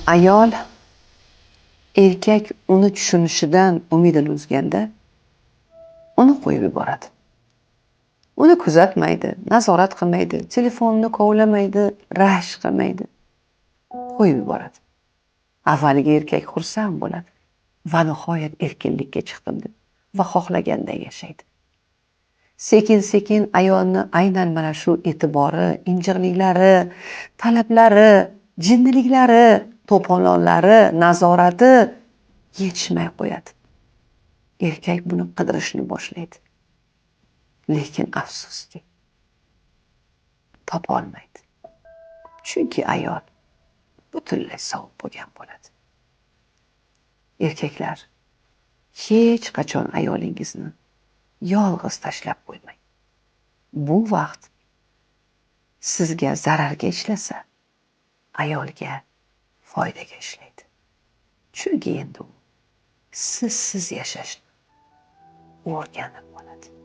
Ayol erkak uni tushunishidan umidini uzganda uni qo'yib yuboradi. Uni kuzatmaydi, nazorat qilmaydi, telefonni kovlamaydi, rashk qilmaydi. Qo'yib yuboradi. Avvaliga erkak xursand bo'ladi va nihoyat erkinlikka chiqdim deb va xohlaganday yashaydi. Sekin-sekin ayolni aynan mana shu e'tibori, injiqliklari, talablari, jinniliklari, to'polonlari, nazorati yetishmay qo'yadi. Erkak buni qidirishni boshlaydi. Lekin afsuski topa olmaydi. Chunki ayol butunlay sovib bo'lgan bo'ladi. Erkaklar, hech qachon ayolingizni yolg'iz tashlab qo'ymang. Bu vaqt sizga zararga ishlasa, ayolga foydaga ishlaydi. Chunki endi u sizsiz yashashni o'rganib oladi.